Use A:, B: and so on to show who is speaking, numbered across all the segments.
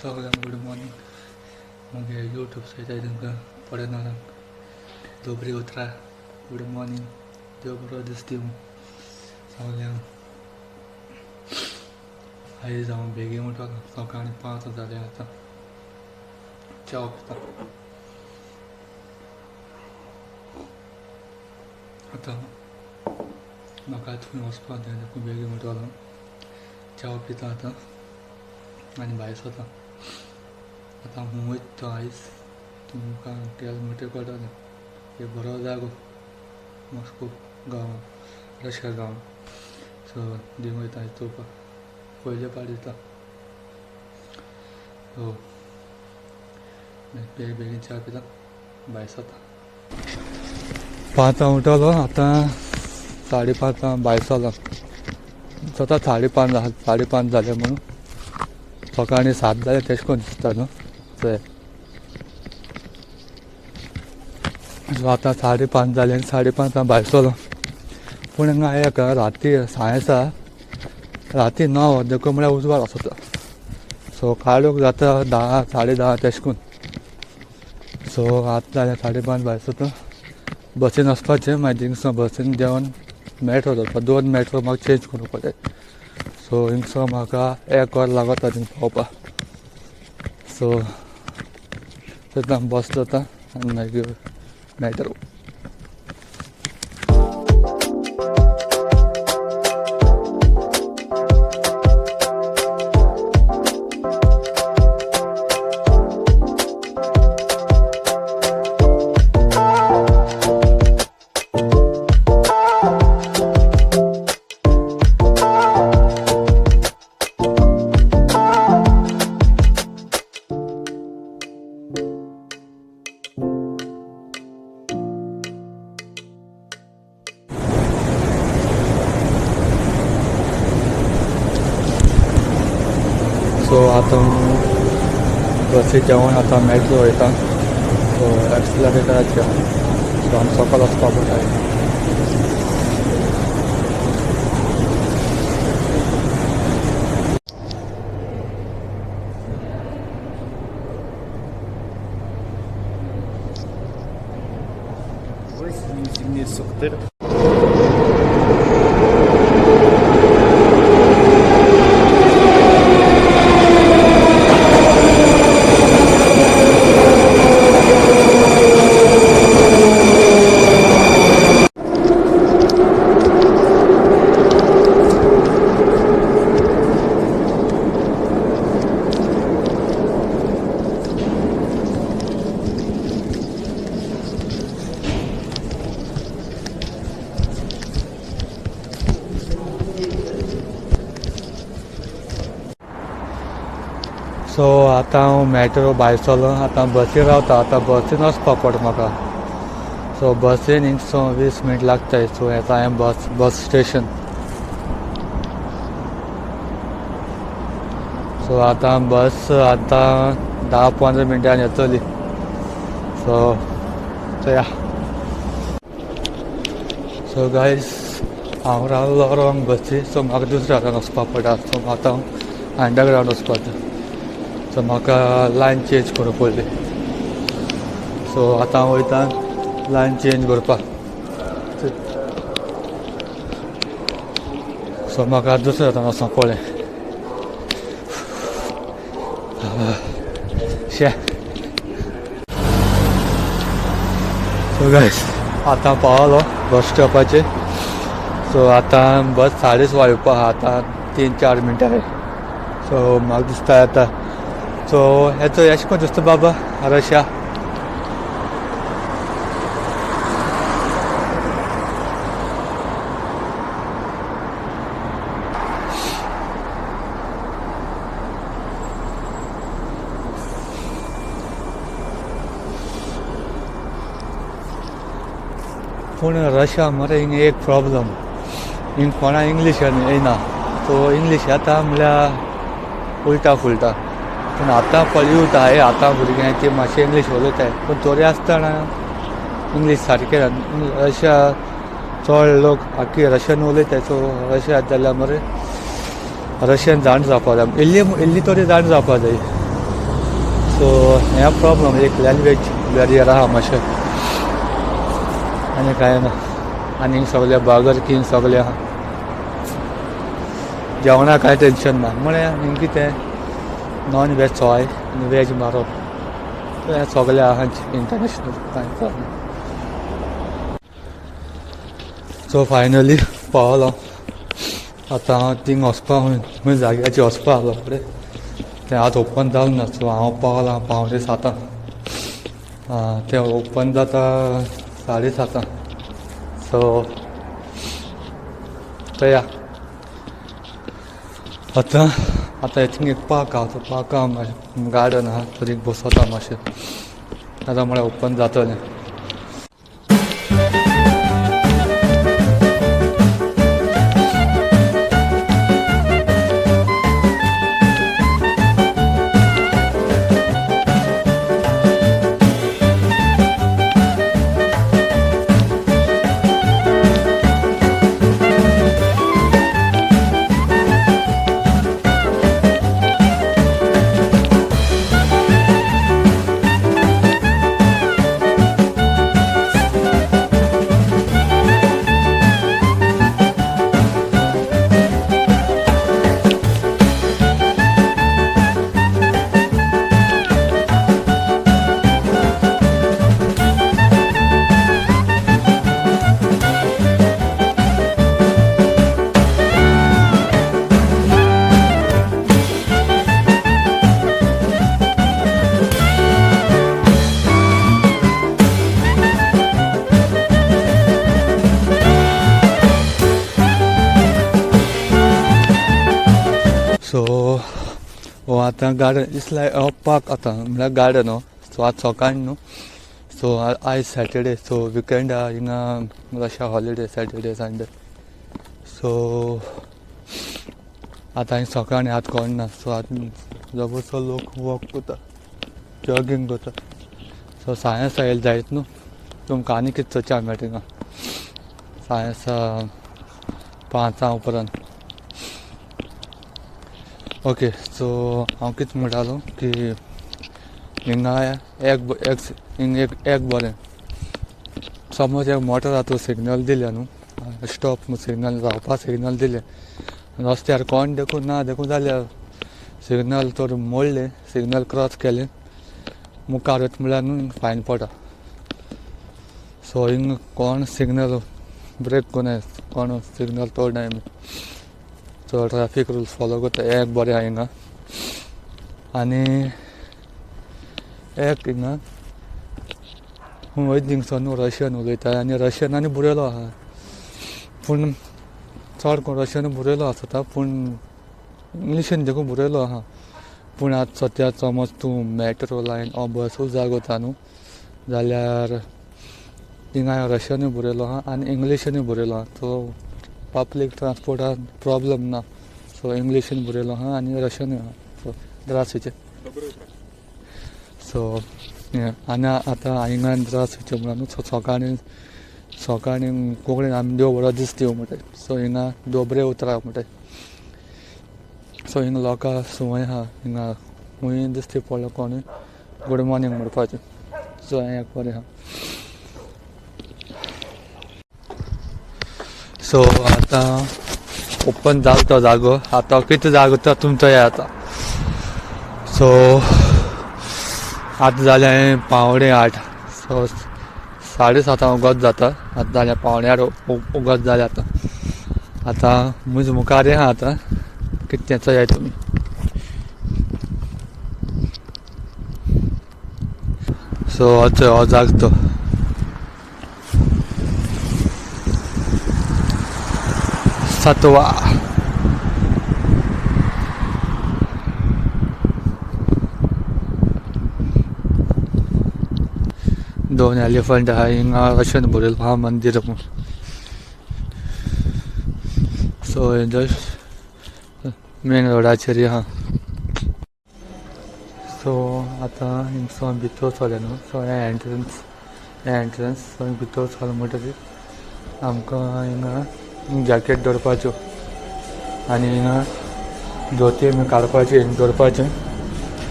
A: सगळ्यांक good morning. मागीर YouTube सयत तुमकां पळयना दोबरी उतरा. गुड मॉर्निंग, देव बरो दीस दिवं सगळ्यांक. आयज हांव बेगीन उठलो, सकाळीं 5 जालें. आतां च्या पिता. आतां म्हाका थंय वचपाक जाय देखून बेगीन उठलो. च्या पिता आतां आनी भायर सरता. आतां हांव वयता तो आयज तुमकां केल म्हणटकीर कळटलें. एक बरो जागो मॉस्को गांवां, रशिया गांवां. सो थंय वयता आयज चोवपाक, पयले पावट वयता. सो बेगीन बेगीन च्या पिता, भायर सरता. 5 उठलो, आतां 5:30 भायर सरलो. स्वता 5:30 5:30 जाले म्हणून सकाळीं 7 जाले तेश कोन्न दिसता न्हू. चोय आतां 5:30 जाले आनी 5:30 भायर सरलो. पूण हांगा एक राती सांय आसा, राती 9 देखून म्हळ्यार उजवाड आसता. सो काळोख जाता 10 10:30 तेश कोन्न. सो आतां जालें 5:30 भायर सरता. बसीन वचपाचें, मागीर थिंगसून बसीन देंवन मेट्रो धरपा. 2 मेट्रो म्हाका चेंज करूंक पडटा. सो हिंगसो म्हाका 1 वर लागता थिंग पावपाक. सो थंय बस जाता आनी मागीर मेट्रो. सो आतां बसी देंवन आतां मेट्रो वयता. सो एक्सिलरेटराचेर सो आमी सकयल वचपा पडटा. सो आतां हांव मेट्रो भायर सरलो. आतां बसीर रावता. आतां बसीन वचपाक पडटा म्हाका. सो बसीन हिंगसो 20 मिनट लागताय. सो येता हांवें बस स्टेशन. सो आतां बस आतां 10-15 मिनटांनी येतली. सो चया. सो गायज हांव रावलो रॉंग बसी. सो म्हाका दुसऱ्या हातान वचपाक पडटा. सो आतां अंडरग्रावंड वचपाचें. सो म्हाका लायन चेंज करूंक पडली. सो आतां हांव वयता लायन चेंज करपाक. सो म्हाका दुसऱ्या हातान वचोंक पडलें. शे. सो गायज आतां पावलो बस स्टॉपाचेर. सो आतां बस 5:15 येवपा आहा. आतां 3-4 मिनटां. सो म्हाका दिसता आतां. सो हेचो एशें कोन्न दिसता बाबा रशिया. पूण रशिया मरे हिंग एक प्रॉब्लम, हिंग कोणा इंग्लीश येना. सो इंग्लीश येता म्हळ्यार उलटा फुलटा. पूण आतां पळय आहे आतां भुरग्यां ती मातशें इंग्लीश उलयताय. पूण तरी आसतना इंग्लीश सारकें रशिया चड लोक आख्खी रशियन उलयताय. सो रशिया जाल्यार मरे रशियन जाण जावपा जाय, इल्ली इल्ली तरी जाण जावपा जाय. सो हें प्रॉब्लम एक लँग्वेज बॅरियर आहा मातशें, आनी कांय ना. आनी सगळे बर्गर किंग सगळे आहा, जेवणाक कांय टेंशन ना. म्हळ्यार हिंग कितें नॉन वेज सोय आनी वेज मारप, हें सगळें आहा इंटरनॅशनल, कांय प्रॉब्लम. सो फायनली पावलो आतां हांव थिंग वचपा, खंय जाग्याचेर वचपा आहलो पळय तें आज ओपन जालें ना. सो हांव पावलां 6:45, तें ओपन जाता 7:30. सो चया आतां आतां थिंग एक पार्क आहा, तो पार्क मातशें गार्डन आहा, थंय बसता मातशें, आतां म्हळ्यार ओपन जातलें. सो हो आतां गार्डन it's लायक हो पार्क आतां म्हळ्यार गार्डन हो. सो आज सकाळी न्हू, सो आयज सॅटर्डे, सो विकेंड आहा हिंगा Russia holiday Saturday Sunday. So आतां हिंग सकाळी आतां कोण ना, सो आतां जबरदस्त लोक वॉक करता, जॉगींग करता. सो सायन्स येयले जायत न्हू तुमकां आनी कितें चर्चा मेळटा हिंगा सायन्स 5 उपरांत. ओके, सो हांव कितें म्हणटालो की हिंगा एक हिंग एक एक बरें समज एक मोटर आहा तो सिग्नल दिलें न्हू, स्टॉप सिग्नल रावपा सिग्नल दिलें, रस्त्यार कोण देखून ना देखून जाल्यार सिग्नल तर मोडलें, सिग्नल क्रॉस केलें मुखार वयता म्हळ्यार न्हू फायन पडटा. सो हिंग कोण सिग्नल ब्रेक कोनाय, कोण सिग्नल तोडनाय, सो ट्रॅफिक रुल्स फॉलो करता, हें एक बरें आहा हिंगा. आनी एक हिंगा वयता थिंगसर न्हू रशियन उलयता आनी रशियन आनी बरयलो आहा, पूण चड कोण रशियन बरयलो आसता पूण इंग्लिशीन देखून बरयलो आहा. पूण आतां सद्या समज तूं मेट्रो लायन ओ बसूय जागो वता न्हू जाल्यार थिंगा रशियनूय बरयलो आहा आनी इंग्लिशीनूय बरयलो आहा. सो पब्लीक ट्रांसपोर्टाक प्रॉब्लम ना, सो इंग्लिशीन बरयलो आहा आनी रशियनूय आहा. सो द्रासीचे सो आनी आतां हिंगा द्रासीचे म्हणून न्हू, सो सकाळीं सकाळीं कोंकणीन आमी देव बरो दीस दिवं म्हणटाय, सो हिंगा दोबरे उतरां म्हणटाय. सो हिंगा लोकां संवय आहा, हिंगा खंय दिश्टी पडलो कोणूय गूड मॉर्निंग म्हणपाचें. सो हें एक बरें आहा. सो आतां ओपन जालो तो जागो, आतां कितें जागो तो तुमचो हे आतां. सो आतां जालें 7:45, सो 7:30 उगत जाता, आतां जालें 7:45 उगत जालें. आतां आतां म्हज मुखार आहा आतां कितें चोयाय तुमी. सो हो जागो तो सातवा. दोन एलिफंट आहा हिंगा रशियन बरयलो आहा मंदीर म्हूण. सो हें जस्ट मेन रोडाचेर आहा. सो आतां हिंगसोन भितर सरलें न्हू, सो हें एंट्रन्स, हें एंट्रन्स. सो भितर सरलें म्हणटकीर आमकां हिंगा जॅकेट दवरपाच्यो आनी हिंगा ज्योती आमी काडपाची, दवरपाचें.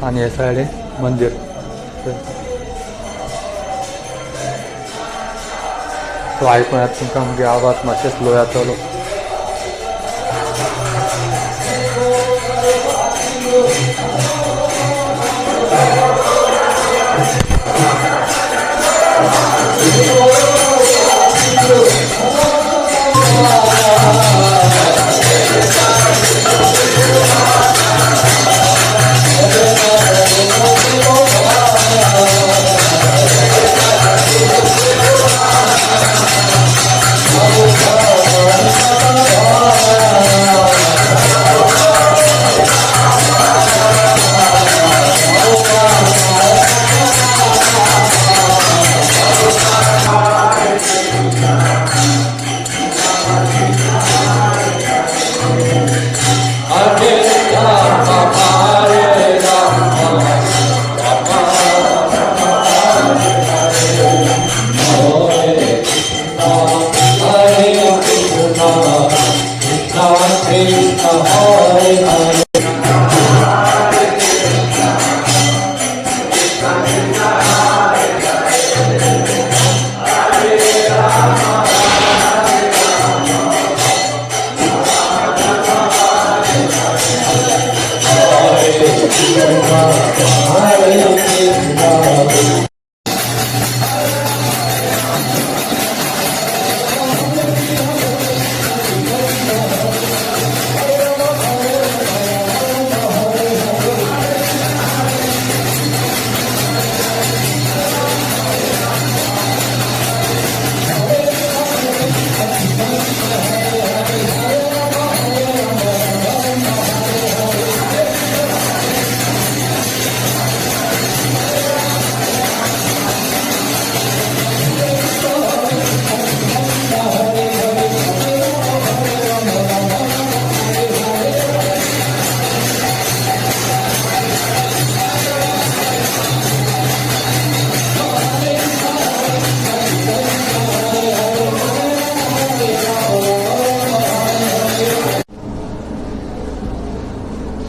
A: आनी हे सायडीन मंदीर. सो आयकून येता तुमकां मुगे आवाज मातशें स्लो जातलो.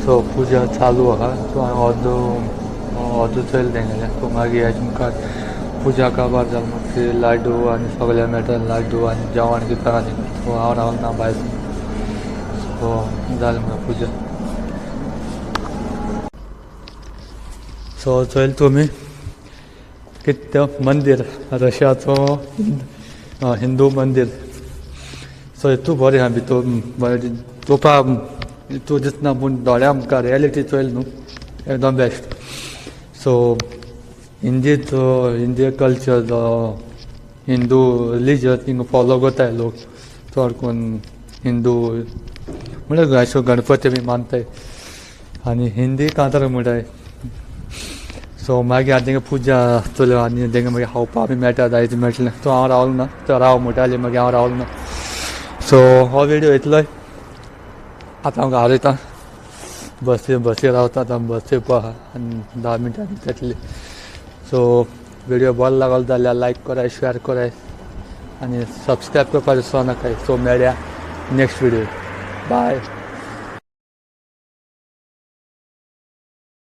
A: सो पुजा चालू आहा. सो हांवें अर्दो अर्दो चोयलें तेंगेलें. सो मागीर हेजे मुखार पुजा काबार जाल मागीर लाडू आनी सगळें मेळटा, लाडू आनी जेवण कितें आनी. सो हांव रावलो ना भायर. सो जालें मुगे पुजा. सो चोयल तुमी कितें मंदीर रशियाचो हिंदू मंदीर. सो हितू बरें आहा भितर, बरें चोवपाक तूं दिसना पूण दोळ्या मुखार रियलिटी चोयल न्हू एकदम बेस्ट. सो हिंदीचो हिंदी कल्चर हिंदू रिलीजन हिंगा फॉलो करताय लोक चड करून हिंदू म्हणल्यार अशें गणपती बी मानताय आनी हिंदी कांतार म्हणटाय. सो मागीर आतां तेंगे पुजा आसतल्यो आनी तेंगे मागीर खावपाक बी मेळटा, जायतें मेळटलें. सो हांव रावलो ना, तो राव म्हणटाली मागीर हांव रावलो ना. सो हो विडियो इतलोय. आतां हांव घरा वयता, बसी बसी रावता आतां बस येवपा आहा आनी 10 मिनटांनी जातली. सो विडियो बरो लागलो जाल्यार लायक कराय, शेअर कराय आनी सबस्क्रायब करपाक विसरो नाकाय. सो मेळया नेक्स्ट विडियो. बाय.